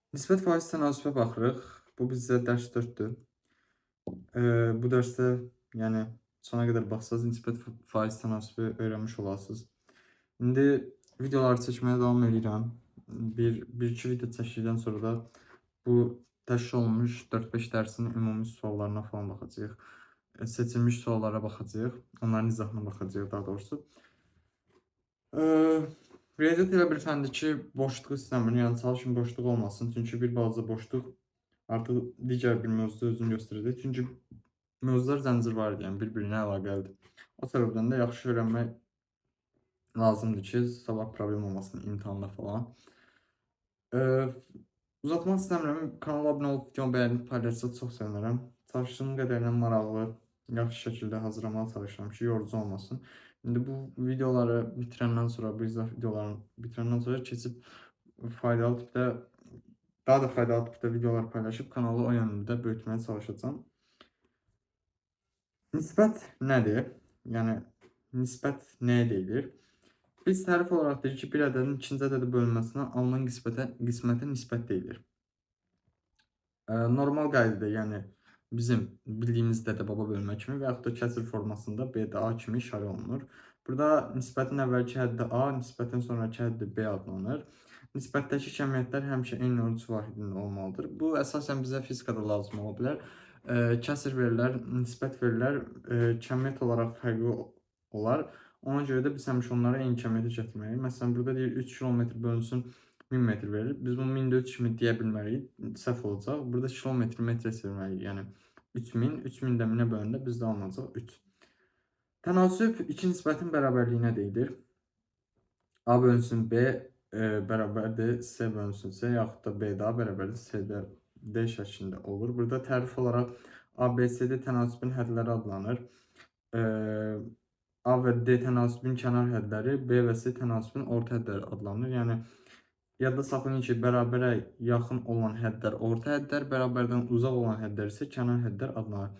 Nisbət faiz tənasübə baxırıq. Bu bizdə dərs 4-dür. Bu dərsdə, yəni sona qədər baxsaz nisbət faiz tənasübü öyrənmiş olasınız. İndi videoları çəkməyə davam edirəm. Bir iki video çəkdikdən sonra da bu təşkil olunmuş 4-5 dərsin ümumi suallarına falan baxacağıq. Seçilmiş suallara baxacağıq. Onların izahına baxacağıq daha doğrusu. Riyaziyyat elə bir fəndir ki, boşluq istəmir. Yəni çalışın boşluq olmasın. Çünki bir balaca boşluq artıq digər bir mövzuda özünü göstərəcək. Çünki mövzular zəncirvarıdır, yəni bir-birinə əlaqəlidir. O səbəbdən də yaxşı öyrənmək lazımdır ki, sabah problem olmasın imtahanda falan. Uzatmaq istəmirəm. Kanala abunə olub videomu bəyənib paylaşsa çox sevinərəm. Çalışdığım qədərilə maraqlı, yaxşı şəkildə hazırlamağa çalışıram ki, yorucu olmasın. İndi bu videoları bitirəndən sonra, bu izah videolarını bitirəndən sonra keçib faydalı tipdə, daha da faydalı tipdə videolar paylaşıb kanalı o yöndə böyütməyə çalışacağam. Nisbət nədir? Yəni nisbət nəyə deyilir? Biz tərif olaraq deyirik ki, bir ədədin ikinci ədədə bölünməsinə alınan qismətə nisbət deyilir. Normal qaydada, yəni bizim bildiyimiz dədə-baba bölmə kimi və yaxud da kəsir formasında B-də A kimi işarə olunur. Burada nisbətin əvvəlki həddi A, nisbətin sonrakı həddi B adlanır. Nisbətdəki kəmiyyətlər həmişə eyni ölçü vahidində olmalıdır. Bu əsasən bizə fizikada lazım ola bilər. Kəsir verilər, nisbət verilər, kəmiyyət olaraq fərqli olar. Ona görə də biz həmişə onları eyni kəmiyyətə gətirməliyik. Məsələn, burada deyir 3 kilometr bölünsün 1000 metr verilir. Biz bunu 1003 kimi deyə bilmərik. Səhv olacaq. Burada kilometr metrə çevirməliyik. Yəni 3000, 3000 də 1000-ə böləndə bizdə alınacaq 3. Tənasüb iki nisbətin bərabərliyinə deyilir. A bölünsün B bərabərdir C bölünsün C, yaxud da B də A bərabərdir C də D şəklində olur. Burada tərif olaraq A, B, C, D tənasübün hədləri adlanır. A və D tənasübün kənar hədləri, B və C tənasübün orta hədləri adlanır. Yəni yadda saxlayın ki, bərabərə yaxın olan hədlər orta hədlər, bərabərdən uzaq olan hədlər isə kənar hədlər adlanır.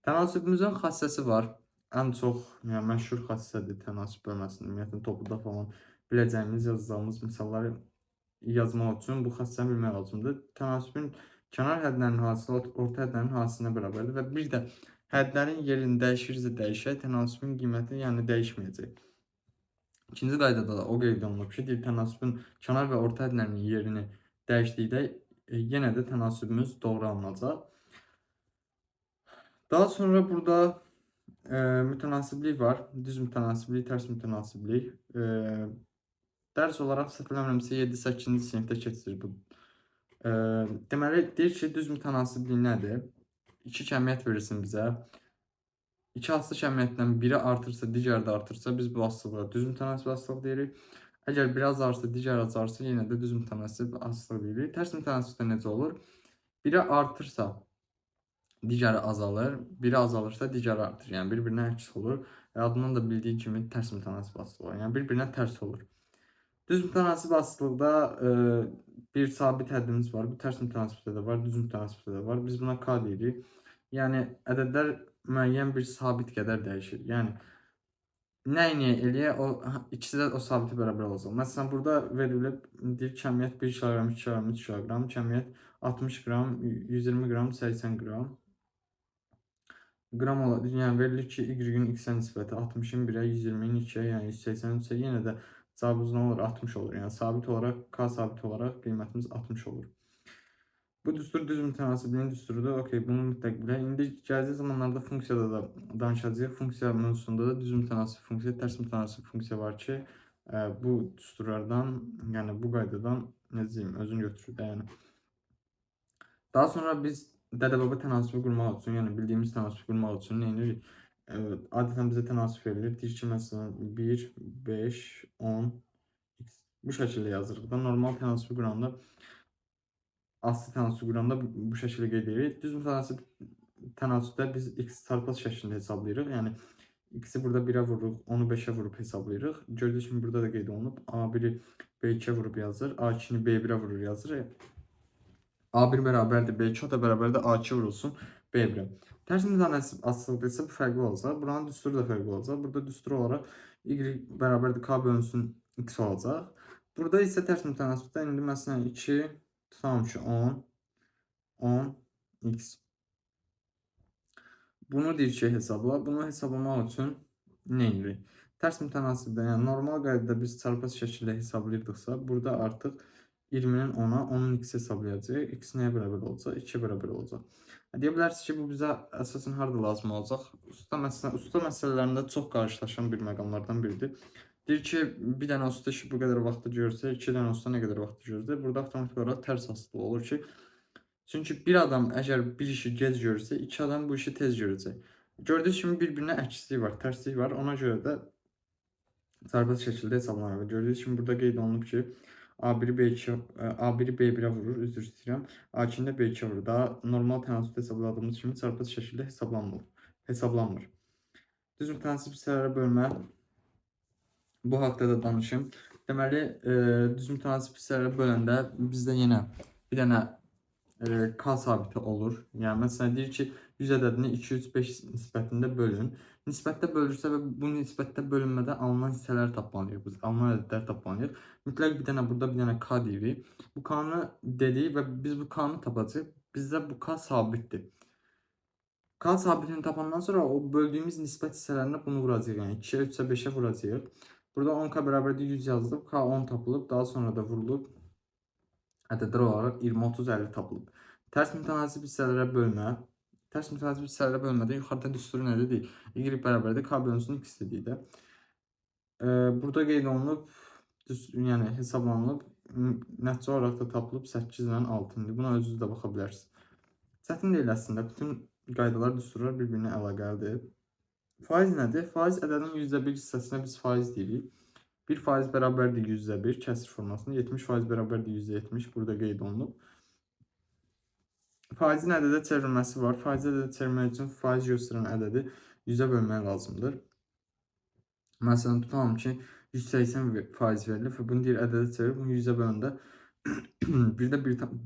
Tənasübümüzün xassəsi var. Ən çox, yəni məşhur xassədir tənasüb bölməsinin. Ümumiyyətlə topuda falan biləcəyimiz, yazacağımız misalları yazmaq üçün bu xassəni bilmək lazımdır. Tənasübün kənar hədlərinin hasili orta hədlərin hasilinə bərabərdir və bir də hədlərin yerini dəyişirsə dəyişək, tənasübün qiyməti yəni dəyişməyəcək. İkinci qaydada da o qeyd olunub ki, deyir tənasübün kənar və orta hədlərinin yerini dəyişdikdə yenə də tənasübümüz doğru alınacaq. Daha sonra burada mütənasiblik var. Düz mütənasiblik, tərs mütənasiblik. Dərs olaraq səhv eləmirəmsə 7-8-ci sinifdə keçilir bu. Deməli deyir ki, düz mütənasiblik nədir? İki kəmiyyət verilsin bizə. İki asılı kəmiyyətdən biri artırsa, digəri də artırsa, biz bu asılılığa düz mütənasib asılılıq deyirik. Əgər biri azalırsa, digəri azalırsa, yenə də düz mütənasib asılılıq deyirik. Tərs mütənasibdə necə olur? Biri artırsa, digəri azalır. Biri azalırsa, digəri artır. Yəni bir-birinə əks olur. Və adından da bildiyi kimi tərs mütənasib asılılıq. Yəni bir-birinə tərs olur. Düz mütənasib asılılıqda bir sabit həddimiz var. Bu tərs mütənasibdə də var, düz mütənasibdə də var. Biz buna K deyirik. Yəni ədədlər müəyyən bir sabit qədər dəyişir. Yəni nə eləyək, o ikisi də o sabitə bərabər olacaq. Məsələn, burada verilib, deyir kəmiyyət 1 kiloqram, 2 kiloqram, 3 kiloqram, kəmiyyət 60 qram, 120 qram, 80 qram. Qram olar. Yəni verilir ki, y-ün x-ə nisbəti 60-ın 1-ə, 120-nin 2-yə, yəni 183-ə, yenə də cavabımız nə olur? 60 olur. Yəni sabit olaraq, K sabit olaraq qiymətimiz 60 olur. Bu düstur düz mütənasibliyin düsturudur. Okey, bunu mütləq bilək. İndi gələcək zamanlarda funksiyada da danışacağıq. Funksiya mövzusunda da düz mütənasib funksiya, tərs mütənasib funksiya var ki, bu düsturlardan, yəni bu qaydadan necə deyim, özünü götürür də, yəni. Daha sonra biz dədə-baba tənasübü qurmaq üçün, yəni bildiyimiz tənasübü qurmaq üçün nə edirik? Adətən bizə tənasüb verilir. Deyir ki, məsələn 1, 5, 10, x bu şəkildə yazırıq da. Normal tənasübü quranda, aslı tənasüb quranda bu şəkildə qeyd edirik. Düz mütənasib tənasübdə biz x çarpaz şəklində hesablayırıq. Yəni x-i burada 1-ə vururuq, onu 5-ə vurub hesablayırıq. Gördüyünüz kimi burada da qeyd olunub. A1-i B2-yə vurub yazır, A2-ni B1-ə vurur yazır. A1 bərabərdir B2, o da bərabərdir A2 vurulsun B1-ə. Tərs mütənasib asılıqda isə bu fərqli olacaq. Buranın düsturu da fərqli olacaq. Burada düstur olaraq y bərabərdir k bölünsün x olacaq. Burada isə tərs mütənasibdə indi məsələn 2 Tutalım ki 10, 10, x. Bunu deyir ki, hesabla. Bunu hesablamaq üçün nə edirik? Tərs mütənasibdə, yəni normal qaydada biz çarpaz şəkildə hesablayırdıqsa, burada artıq 20-nin 10-a, 10-un x hesablayacağıq. X nəyə bərabər olacaq? 2-yə bərabər olacaq. Deyə bilərsiniz ki, bu bizə əsasən harada lazım olacaq? Usta məsələlərində çox qarşılaşan bir məqamlardan biridir. Deyir ki, bir dənə usta işi bu qədər vaxtda görsə, iki dənə usta nə qədər vaxtda görsə, burada avtomatik olaraq tərs asılı olur ki, çünki bir adam əgər bir işi gec görsə, iki adam bu işi tez görəcək. Gördüyünüz kimi bir-birinə əkslik var, tərslik var. Ona görə də çarpaz şəkildə hesablanır. Gördüyünüz kimi burada qeyd olunub ki, A1-i B2, A1-i B1-ə vurur, üzr istəyirəm. A2-ni də B2-ə vurur. Daha normal tənasübdə hesabladığımız kimi çarpaz şəkildə hesablanmır. Düz mütənasib hissələrə bölmə. Bu haqda da danışım. Deməli, düz mütənasib hissələrə böləndə bizdə yenə bir dənə K sabiti olur. Yəni, məsələn, deyir ki, 100 ədədini 2, 3, 5 nisbətində bölün. Nisbətdə bölürsə və bu nisbətdə bölünmədə alınan hissələr tapmalıyıq. Biz alınan ədədlər tapmalıyıq. Mütləq bir dənə burada bir dənə K deyirik. Bu K-nı dedik və biz bu K-nı tapacağıq. Bizdə bu K sabitdir. K sabitini tapandan sonra o böldüyümüz nisbət hissələrinə bunu vuracağıq. Yəni 2-yə, 3-ə, 5-ə vuracağıq. Burada 10K bərabərdir 100 yazılıb, K 10 tapılıb, daha sonra da vurulub. Ədədlər olaraq 20, 30, 50 tapılıb. Tərs mütənasib hissələrə bölmə. Tərs mütənasib hissələrə bölmədə yuxarıda düsturu nə dedik? Y bərabərdir K bölünsün X dedik də. Burada qeyd olunub, yəni hesablanılıb, nəticə olaraq da tapılıb 8 ilə 6. Buna özünüz də baxa bilərsiniz. Çətin deyil əslində. Bütün qaydalar, düsturlar bir-birinə əlaqəlidir. Faiz nədir? Faiz ədədin %1 hissəsinə biz faiz deyirik. 1% bərabərdir %1 kəsir formasında, 70% bərabərdir %70 burada qeyd olunub. Faizin ədədə çevrilməsi var. Faizi ədədə çevirmək üçün faiz göstərən ədədi 100-ə bölmək lazımdır. Məsələn, tutalım ki, 180 faiz verilir və bunu deyir ədədə çevirib, bunu 100-ə böləndə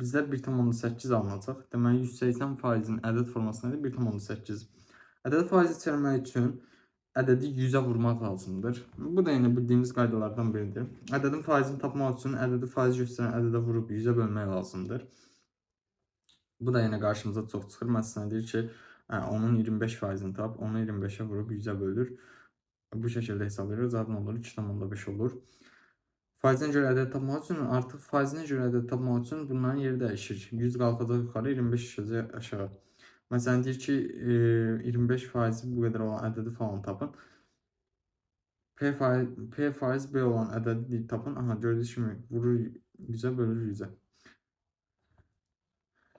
bizdə 1,8 alınacaq. Deməli, 180 faizin ədəd forması nədir? 1,8. Ədəd faizi çevirmək üçün ədədi 100-ə vurmaq lazımdır. Bu da yenə bildiyimiz qaydalardan biridir. Ədədin faizini tapmaq üçün ədədi faiz göstərən ədədə vurub 100-ə bölmək lazımdır. Bu da yenə qarşımıza çox çıxır. Məsələn, deyir ki, onun 25 faizini tap, onu 25-ə vurub 100-ə bölür. Bu şəkildə hesablayırıq. Cavab nə olur? 2,5 olur. Faizinə görə ədəd tapmaq üçün artıq faizinə görə ədəd tapmaq üçün bunların yeri dəyişir. 100 qalxacaq yuxarı, 25 düşəcək aşağı. Məsələn, deyir ki, 25 faizi bu qədər olan ədədi falan tapın. P faiz B olan ədədi deyib tapın. Aha, gördüyünüz kimi vurur 100-ə, bölür 100-ə.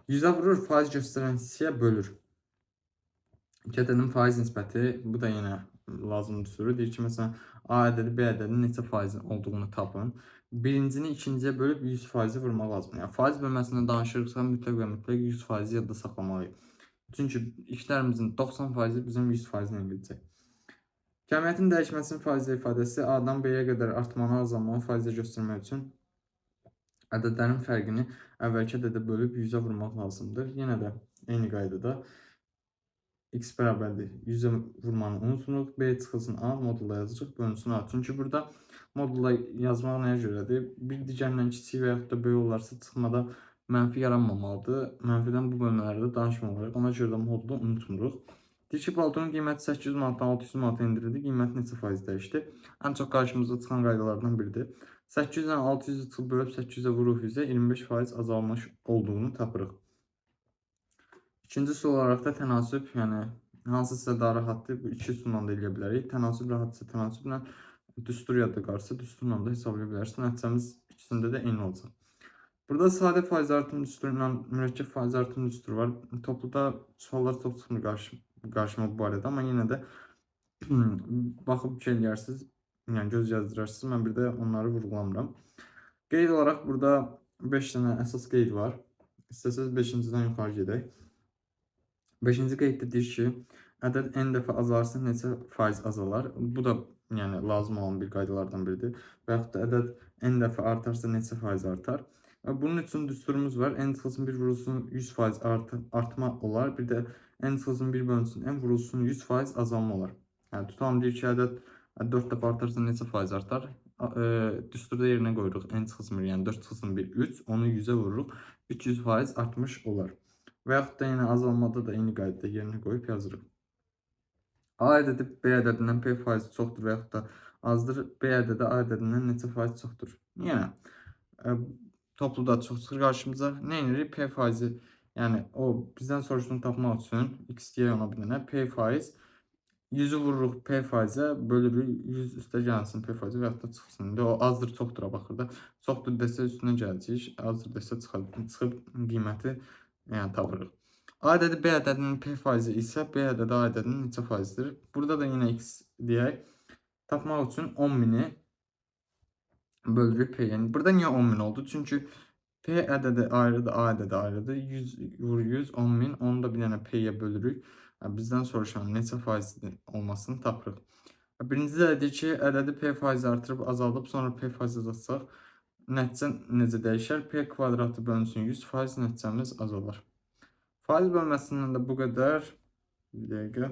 100-ə vurur, faiz göstərən hissəyə bölür. İki ədədin faiz nisbəti, bu da yenə lazım düsturu. Deyir ki, məsələn, A ədədi B ədədinin neçə faizin olduğunu tapın. Birincini ikinciyə bölüb 100 faizi vurmaq lazımdır. Yəni, faiz bölməsindən danışırıqsa mütləq və mütləq 100 faizi yadda saxlamalıyıq. Çünki işlərimizin 90 faizi bizim 100 faizlə gedəcək. Kəmiyyətin dəyişməsinin faizlə ifadəsi A-dan B-yə qədər artmanı azalmanı faizlə göstərmək üçün ədədlərin fərqini əvvəlki ədədə bölüb 100-ə vurmaq lazımdır. Yenə də eyni qaydada x bərabərdir 100-ə vurmanı unutmuruq. B çıxılsın A, modulda yazacaq, bölünsün A. Çünki burada modulda yazmaq nəyə görədir? Bir digərindən kiçik və yaxud da böyük olarsa çıxmada mənfi yaranmamalıdır. Mənfidən bu bölmələrdə danışmamalıyıq. Ona görə də modulu unutmuruq. Deyir ki, paltonun qiyməti 800 manatdan 600 manata endirildi. Qiyməti neçə faiz dəyişdi? Ən çox qarşımıza çıxan qaydalardan biridir. 800-dən 600-ü bölüb 800-ə vuruq 100-ə 25% azalmış olduğunu tapırıq. İkinci üsul olaraq da tənasüb, yəni hansısa daha rahatdır. Bu iki üsulla da eləyə bilərik. Tənasüb rahatsa tənasüblə, düstur yadda qalırsa düsturla da hesablaya bilərsiniz. Nəticəmiz ikisində də eyni olacaq. Burada sadə faiz artım düsturu ilə mürəkkəb faiz artım düsturu var. Topluda suallar çox çıxmır qarşıma bu barədə, amma yenə də baxıb şey eləyərsiniz, yəni göz gəzdirərsiniz. Mən bir də onları vurğulamıram. Qeyd olaraq burada 5 dənə əsas qeyd var. İstəsəz 5-cidən yuxarı gedək. 5-ci qeyddə deyir ki, ədəd n dəfə azalarsa neçə faiz azalar? Bu da yəni lazım olan bir qaydalardan biridir. Və yaxud da ədəd n dəfə artarsa neçə faiz artar? Bunun üçün düsturumuz var. N çıxılsın 1 vurulsun 100% artma olar. Bir də n çıxılsın 1 bölünsün n vurulsun 100% azalma olar. Yəni tutalım deyir ki, ədəd 4 dəfə artarsa neçə faiz artar? Düsturda yerinə qoyuruq. N çıxsın 1, yəni 4 çıxsın 1, 3. Onu 100-ə vururuq. 300% artmış olar. Və yaxud da yenə azalmada da eyni qaydada yerinə qoyub yazırıq. A ədədi B ədədindən P faizi çoxdur və yaxud da azdır. B ədədi A ədədindən neçə faiz çoxdur? Yenə topluda çox çıxır qarşımıza. Nə edirik? P faizi, yəni o bizdən soruşduğunu tapmaq üçün x deyək ona bir dənə. P faiz 100-ü vururuq P faizə, bölürük 100 üstə gəlsin P faizi və yaxud da çıxsın. İndi o azdır, çoxdura baxır da. Çoxdur desə üstünə gələcək, azdır desə çıxıb qiyməti yəni tapırıq. A ədədi B ədədinin P faizi isə B ədədi A ədədinin neçə faizidir? Burada da yenə x deyək. Tapmaq üçün 10.000-i bölürük P. Yəni burada niyə 10.000 oldu? Çünki P ədədi ayrıdır, A ədədi ayrıdır. 100 vur 100, 10.000. Onu da bir dənə P-yə bölürük. Bizdən soruşan neçə faiz olmasını tapırıq. Birinci də deyir ki, ədədi P faizi artırıb azaldıb, sonra P faizi azaltsaq, nəticə necə dəyişər? P kvadratı bölünsün 100%, nəticəmiz azalar. Faiz bölməsindən də bu qədər. Bir dəqiqə.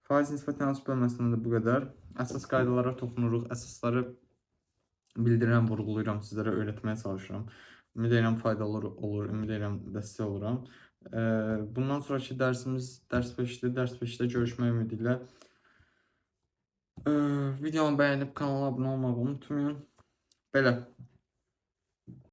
Faiz nisbət tənasüb bölməsindən də bu qədər. Əsas qaydalara toxunuruq. Əsasları bildirirəm, vurğulayıram, sizlərə öyrətməyə çalışıram. Ümid edirəm faydalı olur, ümid edirəm dəstək oluram. Bundan sonraki dərsimiz dərs 5-dir. Dərs 5-də görüşmək ümidi ilə. Videomu bəyənib kanala abunə olmağı unutmayın. Belə.